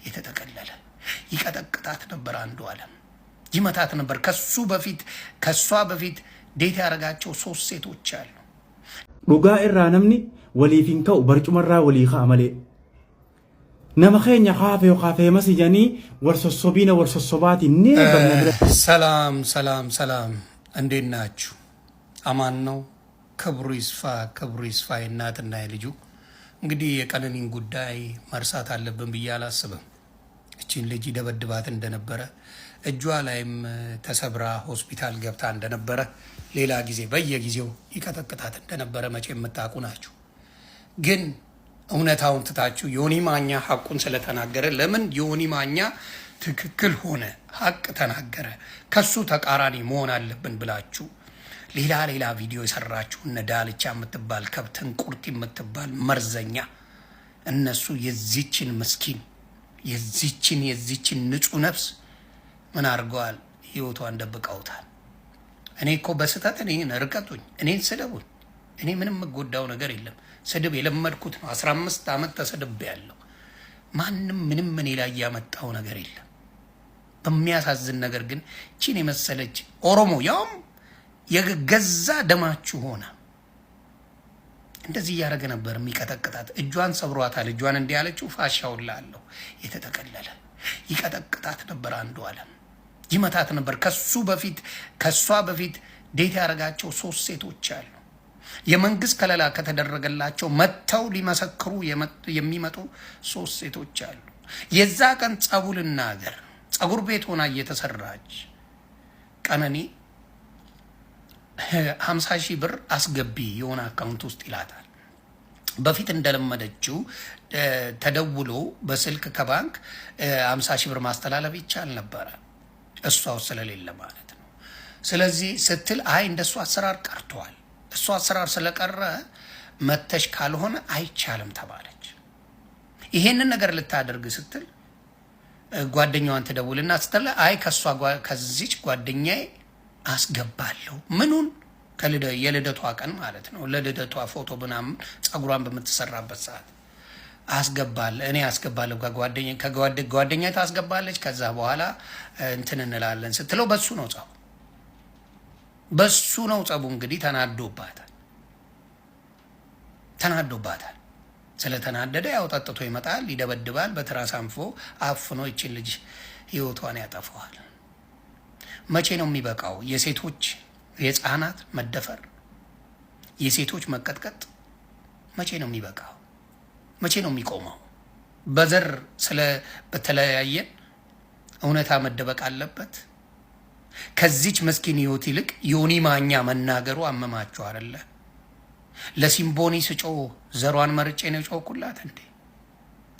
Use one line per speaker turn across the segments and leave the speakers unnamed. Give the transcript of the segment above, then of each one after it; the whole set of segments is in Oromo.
የተጠቀለለ ይቀጠቅጣት ነበር። አንዱ አለም ይመታት ነበር። ከሱ በፊት ከሷ በፊት date ያደረጋቸው ሶስት ሴቶች አሉ።
Dhugaa irraa namni waliif hin ka'u, barcumarraa walii ka'a malee. Nama keenya kaafee kaafee masijanii wal sossobiina wal sossobaatiin ni barna bira.
ሰላም ሰላም ሰላም፣ እንዴት ናችሁ? አማን ነው። ክብሩ ይስፋ፣ ክብሩ ይስፋ። የእናትና የልጁ እንግዲህ የቀነኒን ጉዳይ መርሳት አለብን ብዬ አላስብም። እቺን ልጅ ይደበድባት እንደነበረ፣ እጇ ላይም ተሰብራ ሆስፒታል ገብታ እንደነበረ፣ ሌላ ጊዜ በየጊዜው ይቀጠቅጣት እንደነበረ መቼ የምታውቁ ናችሁ። ግን እውነታውን ትታችሁ ዮኒ ማኛ ሀቁን ስለተናገረ ለምን ዮኒ ማኛ ትክክል ሆነ፣ ሀቅ ተናገረ፣ ከሱ ተቃራኒ መሆን አለብን ብላችሁ ሌላ ሌላ ቪዲዮ የሰራችሁ እነ ዳልቻ የምትባል ከብት፣ እንቁርት የምትባል መርዘኛ፣ እነሱ የዚችን ምስኪን የዚችን ንጹህ ነፍስ ምን አድርገዋል? ህይወቷን ደብቀውታል። እኔ እኮ በስህተት እኔን እርቀጡኝ፣ እኔን ስደቡኝ። እኔ ምንም የምጎዳው ነገር የለም። ስድብ የለመድኩት ነው። 15 ዓመት ተሰድቤ ያለው ማንም ምንም እኔ ላይ ያመጣው ነገር የለም። በሚያሳዝን ነገር ግን ቺን የመሰለች ኦሮሞ ያውም የገዛ ደማችሁ ሆነ እንደዚህ እያደረገ ነበር የሚቀጠቅጣት። እጇን ሰብሯታል። እጇን እንዲህ ያለችው ፋሻውን ላለው የተጠቀለለ ይቀጠቅጣት ነበር። አንዱ አለም ይመታት ነበር። ከሱ በፊት ከሷ በፊት date ያደረጋቸው ሶስት ሴቶች አሉ። የመንግስት ከለላ ከተደረገላቸው መጥተው ሊመሰክሩ የሚመጡ ሶስት ሴቶች አሉ። የዛ ቀን ጸቡ ልናገር፣ ጸጉር ቤት ሆና እየተሰራች ቀነኒ 50,000 ብር አስገቢ የሆነ account ውስጥ ይላታል። በፊት እንደለመደችው ተደውሎ በስልክ ከባንክ 50,000 ብር ማስተላለፍ ይቻል ነበረ፣ እሷው ስለሌለ ማለት ነው። ስለዚህ ስትል አይ እንደሱ አሰራር ቀርቷል፣ እሱ አሰራር ስለቀረ መተሽ ካልሆነ አይቻልም ተባለች። ይሄንን ነገር ልታደርግ ስትል ጓደኛዋን ትደውልና ስትል አይ ከእሷ ከዚች ጓደኛዬ አስገባለሁ። ምኑን? የልደቷ ቀን ማለት ነው። ለልደቷ ፎቶ ምናምን ጸጉሯን በምትሰራበት ሰዓት አስገባለ እኔ አስገባለሁ ከጓደኛ ታስገባለች። ከዛ በኋላ እንትን እንላለን ስትለው በሱ ነው ጸቡ፣ በሱ ነው ጸቡ። እንግዲህ ተናዶባታል፣ ተናዶባታል። ስለተናደደ ያው ጠጥቶ ይመጣል፣ ይደበድባል። በትራስ አንፎ አፍኖ ይችን ልጅ ህይወቷን ያጠፈዋል። መቼ ነው የሚበቃው? የሴቶች የህፃናት መደፈር፣ የሴቶች መቀጥቀጥ መቼ ነው የሚበቃው? መቼ ነው የሚቆመው? በዘር ስለ በተለያየን እውነታ መደበቅ አለበት? ከዚች መስኪን ህይወት ይልቅ ዮኒ ማኛ መናገሩ አመማችሁ አይደለ? ለሲምቦኒ ስጮ ዘሯን መርጬ ነው የጮኩላት እንዴ?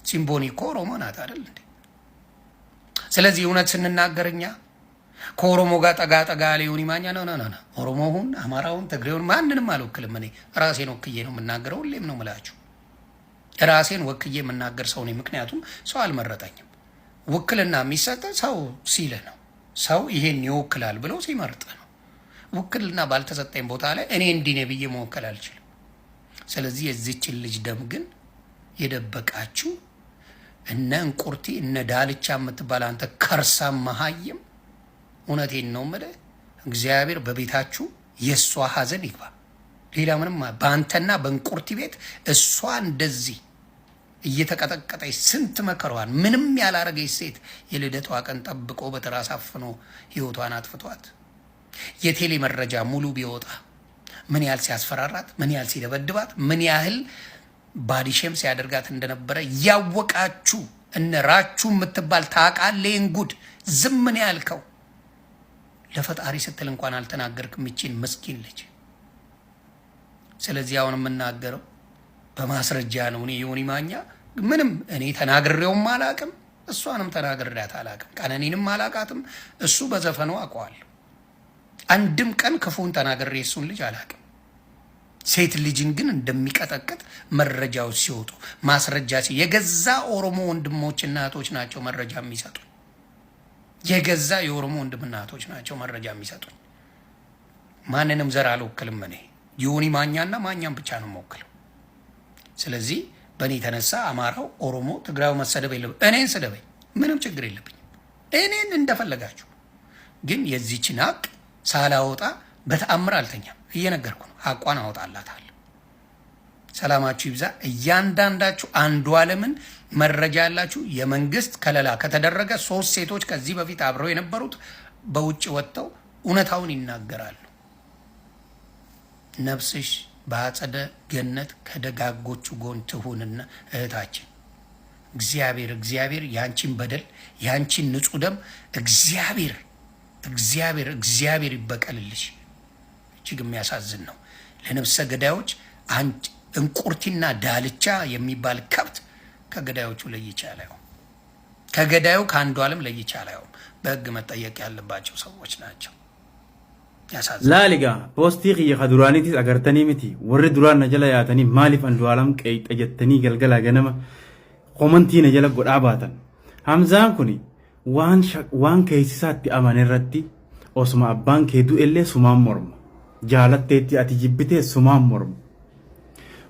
ሲምቦኒ እኮ ኦሮሞ ናት አይደል እንዴ? ስለዚህ እውነት ስንናገር እኛ ከኦሮሞ ጋር ጠጋ ጠጋ ያለ ዮኒ ማኛ ነው ነው ነው። ኦሮሞውን፣ አማራውን፣ ትግሬውን ማንንም አልወክልም። እኔ ራሴን ወክዬ ነው የምናገረው። ሁሌም ነው ምላችሁ ራሴን ወክዬ የምናገር ሰው ነኝ። ምክንያቱም ሰው አልመረጠኝም። ውክልና የሚሰጠ ሰው ሲልህ ነው። ሰው ይሄን ይወክላል ብሎ ሲመርጥ ነው። ውክልና ባልተሰጠኝ ቦታ ላይ እኔ እንዲህ ነኝ ብዬ መወከል አልችልም። ስለዚህ የዚችን ልጅ ደም ግን የደበቃችሁ እነ እንቁርቲ እነ ዳልቻ የምትባል አንተ ከርሳ መሀይም፣ እውነቴን ነው የምልህ፣ እግዚአብሔር በቤታችሁ የእሷ ሀዘን ይግባ። ሌላ ምንም በአንተና በእንቁርቲ ቤት እሷ እንደዚህ እየተቀጠቀጠች ስንት መከሯን ምንም ያላረገች ሴት የልደቷ ቀን ጠብቆ በትራስ አፍኖ ህይወቷን አጥፍቷት፣ የቴሌ መረጃ ሙሉ ቢወጣ ምን ያህል ሲያስፈራራት፣ ምን ያህል ሲደበድባት፣ ምን ያህል body shame ሲያደርጋት እንደነበረ ያወቃችሁ እነ ራችሁ የምትባል ታውቃለህ። ጉድ ዝም ምን ያልከው ለፈጣሪ ስትል እንኳን አልተናገርክም ይቺን ምስኪን ልጅ። ስለዚህ አሁን የምናገረው በማስረጃ ነው። እኔ ዮኒ ማኛ ምንም እኔ ተናግሬውም አላቅም፣ እሷንም ተናግሬያት አላቅም፣ ቀነኒንም አላቃትም። እሱ በዘፈኑ አውቀዋለሁ። አንድም ቀን ክፉን ተናግሬ እሱን ልጅ አላቅም። ሴት ልጅን ግን እንደሚቀጠቅጥ መረጃዎች ሲወጡ ማስረጃ የገዛ ኦሮሞ ወንድሞችና እህቶች ናቸው መረጃ የሚሰጡ። የገዛ የኦሮሞ ወንድምና እህቶች ናቸው መረጃ የሚሰጡኝ። ማንንም ዘር አልወክልም። እኔ ዮኒ ማኛና ማኛም ብቻ ነው የምወክለው። ስለዚህ በእኔ የተነሳ አማራው፣ ኦሮሞ፣ ትግራዩ መሰደብ የለብኝ። እኔን ስደበኝ፣ ምንም ችግር የለብኝም። እኔን እንደፈለጋችሁ። ግን የዚችን ሀቅ ሳላወጣ በተአምር አልተኛም። እየነገርኩ ነው። ሀቋን አወጣላታለሁ። ሰላማችሁ ይብዛ። እያንዳንዳችሁ አንዱ አለምን መረጃ ያላችሁ የመንግስት ከለላ ከተደረገ ሶስት ሴቶች ከዚህ በፊት አብረው የነበሩት በውጭ ወጥተው እውነታውን ይናገራሉ። ነፍስሽ በአጸደ ገነት ከደጋጎቹ ጎን ትሁንና እህታችን እግዚአብሔር እግዚአብሔር ያንቺን በደል ያንቺን ንጹህ ደም እግዚአብሔር እግዚአብሔር እግዚአብሔር ይበቀልልሽ። እጅግ የሚያሳዝን ነው። ለነፍሰ ገዳዮች እንቁርቲና ዳልቻ የሚባል ከብት ከገዳዮቹ ለይቼ አላየውም። ከገዳዩ ከአንዱ ዓለም ለይቼ አላየውም። በህግ መጠየቅ ያለባቸው ሰዎች ናቸው። ያሳዝናል።
Laaligaa poostii kiyya ka duraaniitis agartanii miti. Warri duraan na jala yaatanii maaliif Andu'aalam qeeyxa jettanii galgala ganama komantii na jala godhaa baatan. Hamzaan kun waan waan keessisaatti amane irratti osuma abbaan kee du'ellee sumaan morma. Jaalatteetti ati jibbitee sumaan morma.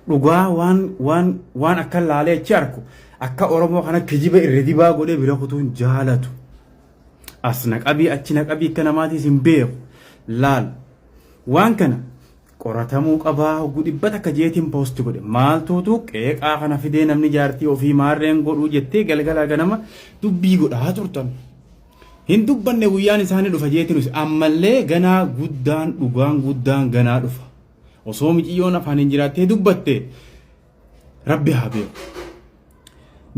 Dhugaa waan waan waan akka laalee achi arku akka Oromoo kana kijiba irra dibaa godhee bira kutuun jaalatu. As na qabii, achi na qabii, akka namaatiis hin beeku. Laal, waan kana qoratamuu qabaa hogguu dhibba takka jeetiin post godhe maaltuutu qeeqaa kana fidee namni jaartii ofii maarreen godhuu jettee galgala ganama dubbii godhaa turtan. Hin dubbanne, guyyaan isaanii dhufa jeetiin ammallee ganaa guddaan dhugaan guddaan ganaa dhufa. Osoo miciyyoon afaan hin jiraattee dubbatte rabbi haa beeku.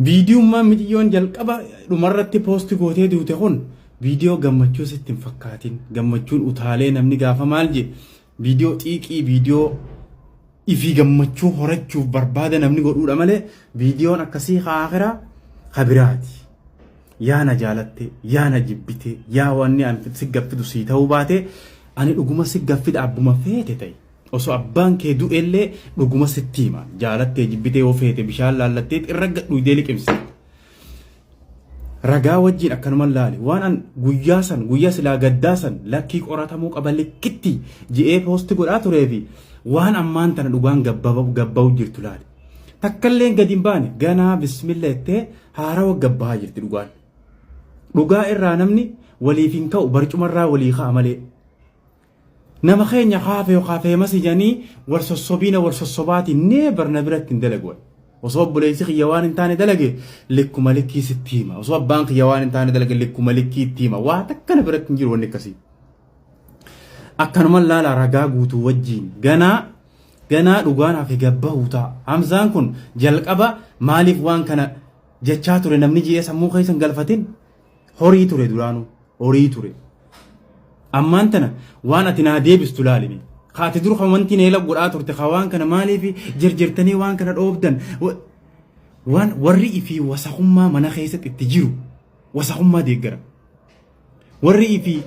Viidiyummaan miciyyoon jalqaba dhumarratti post gootee duute kun viidiyoo gammachuu sitti hin fakkaatin. Gammachuun utaalee namni gaafa maal je viidiyoo xiiqii, viidiyoo ifii gammachuu horachuuf barbaada namni godhuudha malee viidiyoon akkasii haakiraa kabiraati. Yaa na jaalatte, yaa na jibbite, yaa wanni ani si gaffidu sii ta'uu baate, ani dhuguma si gaffida abbuma feete ta'e. Osoo abbaan kee du'ellee dhuguma sitti hima. Jaalattee jibbitee yoo feete bishaan laallattee irra gadhuudee liqimsite. Ragaa wajjin akkanuma laali. Waan an guyyaa san, guyyaa silaa gaddaa san lakkii qoratamuu qaba likkitti ji'ee post godhaa turee fi waan ammaan tana dhugaan gabba'u jirtu laali. Takkallee gadi hin baane, ganaa bismilla jettee haarawa gabbahaa jirti dhugaan. Dhugaa irraa namni waliif hin ka'u, barcumarraa walii ka'a malee. Nama keenya kaafee kaafee masi jedhanii wal sossobiina wal sossobaatiin neebar na biratti hin dalagu. Osoo obboleessi kiyya waan hin taane dalage likkuma likkii sitti hima. Osoo abbaan kiyya waan hin taane dalage likkuma likkii itti hima. Waa takka na biratti hin jiru wanni akkasii. Akkanuma laala ragaa guutuu wajjin ganaa ganaa dhugaan hafe gabbahuu ta'a. Hamzaan kun jalqaba maaliif waan kana jechaa ture namni ji'ee sammuu keessa hin galfatin? Horii ture, duraanuu horii ture. Ammaan tana waan ati naa deebistu laalimi. Kaati dur kan wanti neela godhaa turte ka waan kana maaliif jirjirtanii waan kana dhoobdan, waan warri ifii wasakummaa mana keessatti itti jiru wasakummaa deeggara. Warri ifii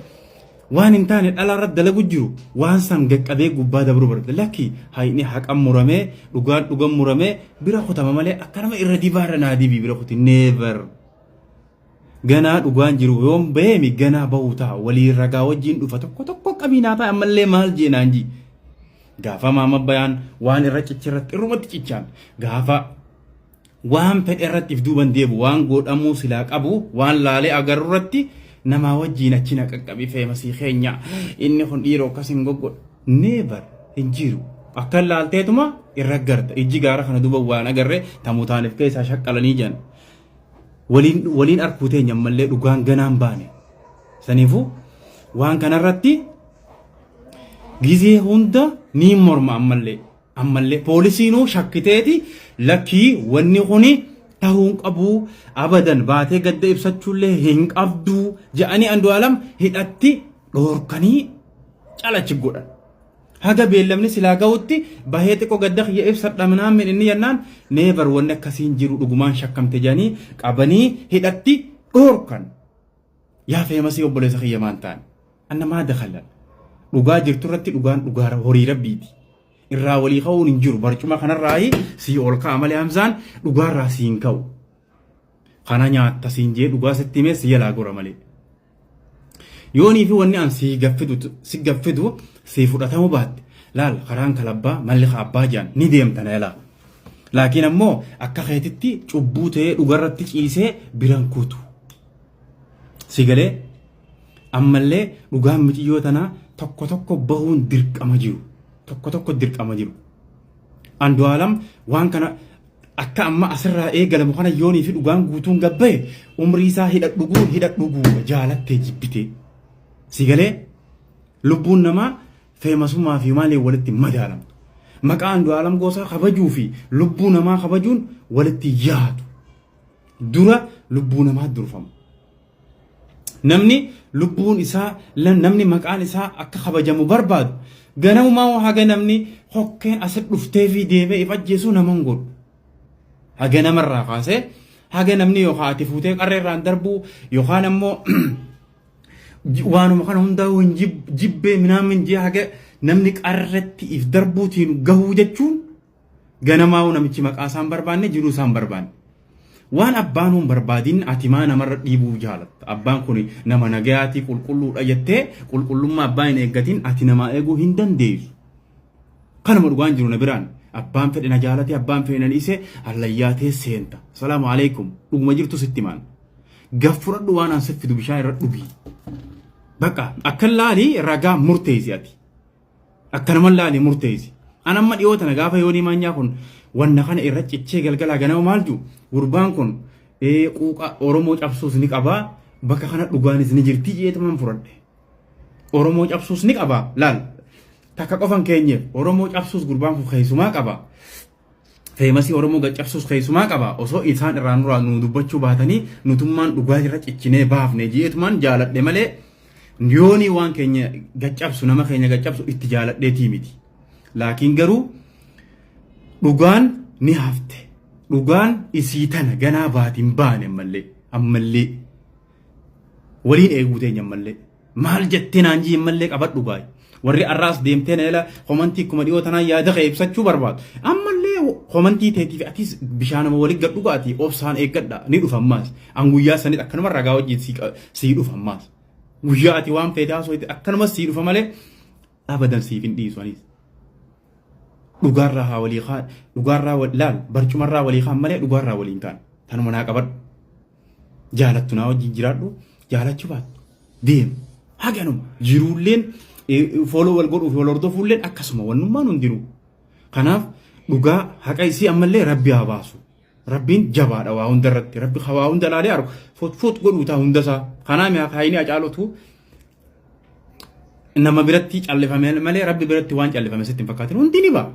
waan hin taane dhala irratti dalagu jiru waan san gaqqabee gubbaa dabruu barbaada. Lakki, hayni haqan muramee, dhugaan dhugan muramee bira kutama malee akkanuma irra dibaarra naa dibii bira kuti never. Ganaa dhugaan jiru yoom beemi, ganaa bahuu ta'a, waliin ragaa wajjin dhufa. Tokko tokko qabiinaa ta'a ammallee maal jeenaan ji. Gaafa maama bayaan waan irra cichirratti irrumatti cichaan, gaafa waan fedhe irratti if duuban deebu, waan godhamuu silaa qabu waan laalee agarru irratti namaa wajjin achi na qaqqabi feemasii keenya inni kun dhiiroo akkas hin goggodhu. Never, hin jiru. Akka laalteetuma irra garta ijji gaara kana duuba waan agarre tamutaaniif keessaa shaqqalanii jiran. Waliin waliin arkuu teenya ammallee dhugaan ganaan baane. Saniifuu waan kanarratti gizee hunda ni morma ammallee. Ammallee poolisiinuu shakkiteeti lakkii wanni kuni tahuu hin qabu, abadan baatee gadda ibsachuullee hin qabdu jedhanii Andu'aalam hidhatti dhoorkanii calachi godhan. Haga beellamni silaa ga'utti bahee xiqqoo gadda kiyya ibsadha minaamin inni jennaan, never, wanni akkasiin jiru, dhugumaan shakkamte jedhanii qabanii hidhatti dhoorkan. Yaa feemasii obboleessa kiyya maan ta'an? Anna maa dakala? Dhugaa jirtu irratti dhugaan dhugaa horii rabbiiti. Irraa walii ka'uun hin jiru. Barcuma kanarraayi sii ol ka'a malee Hamzaan dhugaarraa sii hin ka'u. Kana nyaatta siin jee dhugaa sitti himee si jalaa gora malee. Yoonii fi wanni an si gaffidu si gaffidu si fudhatamu baatte, laal, karaan kalabbaa malli abbaa jaan ni deemta na jalaa. Laakiin ammoo akka keetitti cubbuu ta'ee dhugarratti ciisee biran kutu. Si galee ammallee dhugaan miciyyoo tanaa tokko tokko bahuun dirqama jiru. Tokko tokko dirqama jiru. Andu'aalam waan kana akka amma asirraa eegalamu kana yoonii fi dhugaan guutuun gabbaye umrii isaa hidha dhuguun hidha dhuguu jaalattee jibbitee. Si galee lubbuun namaa feemasummaa fi maaliin walitti hin madaalamtu. Maqaa Andu'aalam Goosaa kabajuu fi lubbuu namaa kabajuun walitti yaadu. Dura lubbuu namaa durfama. Namni lubbuun isaa namni maqaan isaa akka kabajamu barbaadu ganamumaa haga namni hokkeen asi dhuftee fi deemee if ajjeesuu nama hin godhu. Haga namarraa kaasee haga namni yookaan ati fuutee qarree irraan darbuu yookaan ammoo waanuma kana hundaa hin jibbee minaamin jee haga namni qarretti if darbuutiin gahuu jechuun ganamaa'uu namichi maqaa isaan barbaanne jiruu isaan barbaanne. Waan abbaan hin barbaadin ati maa namarra dhiibuu jaalatta. Abbaan kun nama nagayaatii qulqulluudha jettee qulqullummaa abbaa hin eeggatin ati namaa eeguu hin dandeessu. Kanuma dhugaan jiru na biraan. Abbaan fedhe na jaalate abbaan fedhe na dhiise hallayyaa tee seenta. Salaamu alaikum. Dhuguma jirtu sitti maan. Gaf fudhadhu waan an siffidu bishaan irra dhugi. Bakka akka laali ragaa murteessi ati. Akkanuma laali murteessi. An amma dhiyoo tana gaafa yoonii maanyaa kun wanna kana irra cichee galgalaa ganama maal jiru gurbaan kun quuqa Oromoo cabsuus ni qabaa bakka kana dhugaanis ni jirti jeetuman fudhadhe. Oromoo cabsuus ni qabaa laal takka qofan keenyeef Oromoo cabsuus gurbaan kun keessumaa qaba. Feemasii Oromoo gad cabsuus keessumaa qaba. Osoo isaan irraa nurraa nu dubbachuu baatanii nutummaan dhugaa irra cichinee baafne jeetumaan jaaladhe malee yoonii waan keenya gad cabsu nama keenya gad cabsu itti jaaladheetii miti. Laakiin garuu dhugaan ni hafte. Dhugaan isii tana ganaa baati hin baane ammallee ammallee waliin eeguu teenya ammallee. Maal jettee naan jii ammallee qabadhu baay. Warri arraas deemtee na jala komantii akkuma dhiyoo tanaan yaada kee ibsachuu barbaadu. Ammallee komantii teetii fi atis bishaanuma waliin gad dhugaatii obsaan eeggadha ni dhufa ammaas. An guyyaa sanitti akkanuma ragaa wajjin sii dhufa ammaas. Guyyaa ati waan feete haasofte akkanumas sii dhufa malee abadan siif hin dhiisu anis. Dhugaarraa haa walii kaan dhugaarraa laal barcumarraa walii kaan malee dhugaarraa waliin kaan tanuma naa qabadhu. Jaalattu naa wajjin jiraadhu jaalachuu baattu deem haganuma jiruulleen fooloo wal godhuu fi wal hordofuulleen akkasuma wannummaan hundinuu. Kanaaf dhugaa haqa isii ammallee rabbi haa baasu. Rabbiin jabaadha waa hunda irratti. Rabbi waa hunda ilaalee argu. Fut fut godhuu ta'a hunda isaa. Kanaa mi'a kaayinii hacaalutu nama biratti callifame malee rabbi biratti waan callifame sitti hin fakkaatin hundi ni ba'a.